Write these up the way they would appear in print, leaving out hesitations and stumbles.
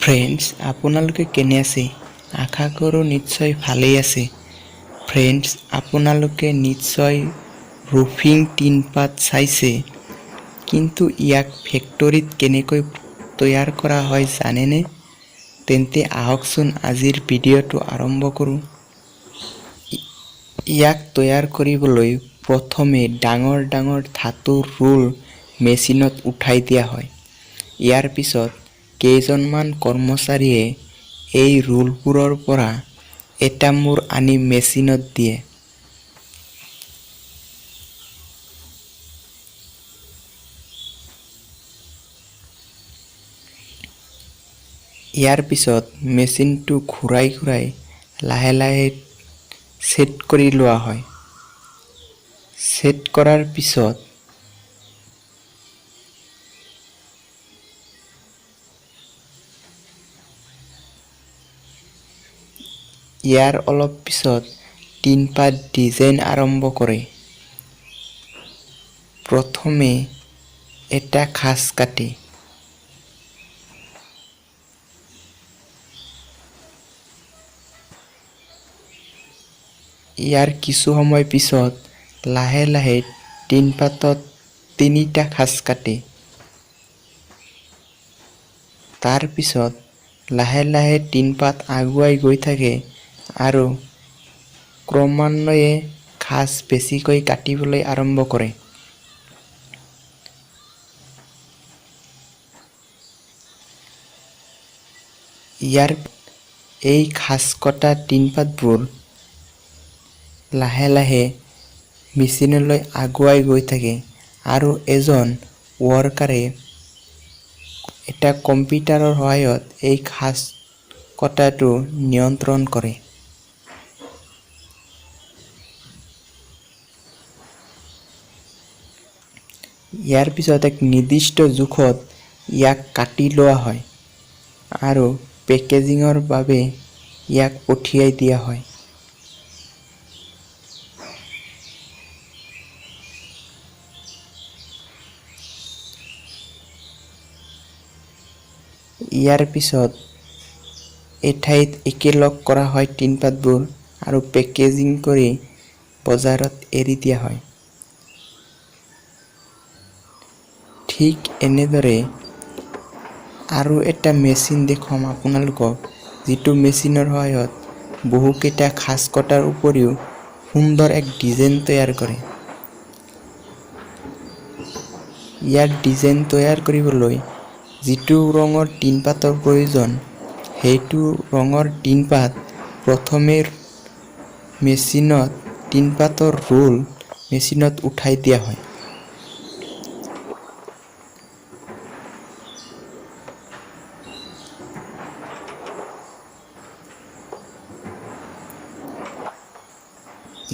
Friends, আপোনালোকে কেনে আছে? আশা কৰোঁ নিশ্চয় ভালেই আছে। ফ্ৰেণ্ডছ, আপোনালোকে নিশ্চয় ৰুফিং টিনপাত চাইছে, কিন্তু ইয়াক ফেক্টৰীত কেনেকৈ তৈয়াৰ কৰা হয় জানেনে? তেন্তে আহকচোন আজিৰ ভিডিঅ'টো আৰম্ভ কৰোঁ। ইয়াক তৈয়াৰ কৰিবলৈ প্ৰথমে ডাঙৰ ডাঙৰ ধাতুৰ ৰোল মেচিনত উঠাই দিয়া হয়। ইয়াৰ পিছত কেইজনমান কৰ্মচাৰীয়ে এই ৰোলবোৰৰ পৰা এটা মূৰ আনি মেচিনত দিয়ে। ইয়াৰ পিছত মেচিনটো ঘূৰাই ঘূৰাই লাহে লাহে ছেট কৰি লোৱা হয়। ছেট কৰাৰ পিছত ইয়াৰ অলপ পিছত টিনপাত ডিজাইন আৰম্ভ কৰে। প্ৰথমে এটা খাঁজ কাটে। ইয়াৰ কিছু সময় পিছত লাহে লাহে টিনপাতত তিনিটা খাঁজ কাটে। তাৰ পিছত লাহে লাহে টিনপাত আগুৱাই গৈ থাকে আৰু ক্ৰমান্বয়ে খাঁজ বেছিকৈ কাটিবলৈ আৰম্ভ কৰে। ইয়াৰ এই খাঁজ কটা টিনপাতবোৰ লাহে লাহে মেচিনলৈ আগুৱাই গৈ থাকে আৰু এজন ৱৰ্কাৰে এটা কম্পিউটাৰৰ সহায়ত এই খাঁজ কটাটো নিয়ন্ত্ৰণ কৰে। ইয়াৰ পিছত এক নিৰ্দিষ্ট জোখত ইয়াক কাটি লোৱা হয় আৰু পেকেজিঙৰ বাবে ইয়াক পঠিয়াই দিয়া হয়। ইয়াৰ পিছত এঠাইত একেলগ কৰা হয় টিনপাতবোৰ আৰু পেকেজিং কৰি বজাৰত এৰি দিয়া হয়। ঠিক এনেদৰে আৰু এটা মেচিন দেখুৱাম আপোনালোকক, যিটো মেচিনৰ সহায়ত বহুকেইটা খাঁজ কটাৰ উপৰিও সুন্দৰ এক ডিজাইন তৈয়াৰ কৰে। ইয়াৰ ডিজাইন তৈয়াৰ কৰিবলৈ যিটো ৰঙৰ টিনপাতৰ প্ৰয়োজন সেইটো ৰঙৰ টিনপাত প্ৰথমে মেচিনত টিনপাতৰ ৰোল মেচিনত উঠাই দিয়া হয়।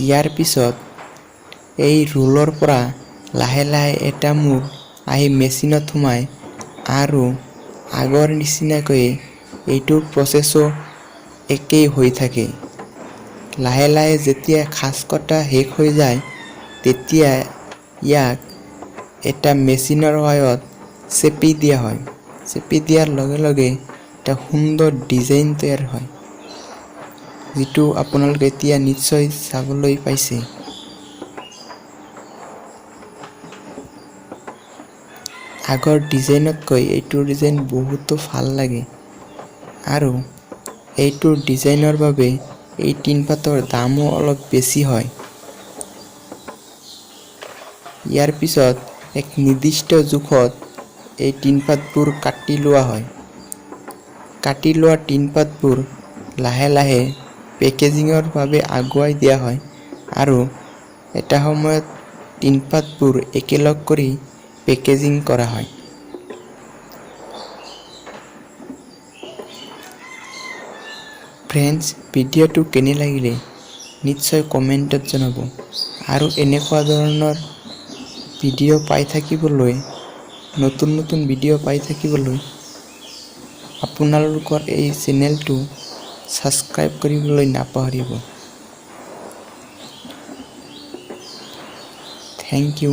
ইয়াৰ পিছত এই ৰোলৰ পৰা লাহে লাহে এটা মূৰ আহি মেচিনত সোমায় আৰু আগৰ নিচিনাকৈয়ে এইটোৰ প্ৰচেছো একেই হৈ থাকে। লাহে লাহে যেতিয়া খাঁজ কটা শেষ হৈ যায় তেতিয়া ইয়াক এটা মেচিনৰ সহায়ত চেপি দিয়া হয়। চেপি দিয়াৰ লগে লগে এটা সুন্দৰ ডিজাইন তৈয়াৰ হয়, যিটো আপোনালোকে এতিয়া নিশ্চয় চাবলৈ পাইছে। আগৰ ডিজাইনতকৈ এইটোৰ ডিজাইন বহুতো ভাল লাগে আৰু এইটোৰ ডিজাইনৰ বাবে এই টিনপাতৰ দামো অলপ বেছি হয়। ইয়াৰ পিছত এক নিৰ্দিষ্ট জোখত এই টিনপাতবোৰ কাটি লোৱা হয়। কাটি লোৱা টিনপাতবোৰ লাহে লাহে পেকেজিঙৰ বাবে আগুৱাই দিয়া হয় আৰু এটা সময়ত টিনপাতবোৰ একেলগ কৰি পেকেজিং কৰা হয়। ফ্ৰেণ্ডছ, ভিডিঅ'টো কেনে লাগিলে নিশ্চয় কমেণ্টত জনাব আৰু এনেকুৱা ধৰণৰ ভিডিঅ' পাই থাকিবলৈ, নতুন নতুন ভিডিঅ' পাই থাকিবলৈ আপোনালোকৰ এই চেনেলটো ছাবস্ক্ৰাইব কৰিবলৈ নাপাহৰিব। Thank you.